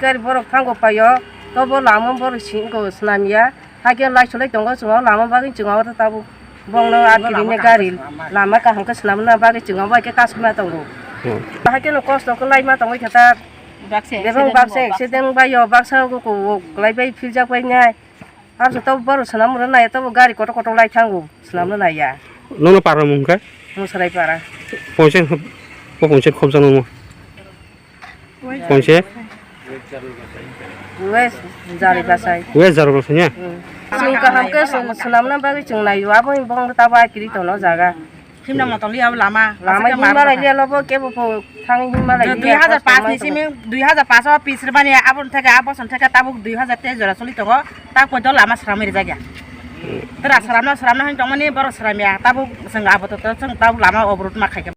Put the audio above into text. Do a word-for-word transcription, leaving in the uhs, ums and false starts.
Gari borok thango paio, tobo lama borok singko swnamya. Hakhe lai solai tongo chwng o lama bagwi chwng o tabuk bongno ar kiri ne gari lama kaham khe swnamna bagwi chwng o bai khe kasma tongo. Hmm. Hakhe no kosto khe laima tongwi khe ta. Baksa bebang accident baksa wngkha. Accident bai o baksa o ko kwlai bai philjak bai nai. Abso to borok swnam rw nai, to gari kotor kotor lai thango, swnam rw nai ya. Nono para mung khe? Musarai para. Ponse, po ponse khobjak nono. Ponse? West Jari Basai. West Jari Basai ya? Hmm. Chwng kaham khe swn-, swnamna bagwi chwng naio, abo ni bong ta bai kiri tono jaga. Himna motoli abo lama. Lama himma lai liya lobo kebo po thang himma lai liya. Dui hajar pas ni simi, dui hajar pas o pisir bani abo theke abo son theke tabuk dui hajar teis jora soli tongo. Tak poito lama sramwi rijak ya. Tera sramno sramno hin tongmani borok sramya tabuk seng abo to seng tabuk lama obrut ma khaikhe.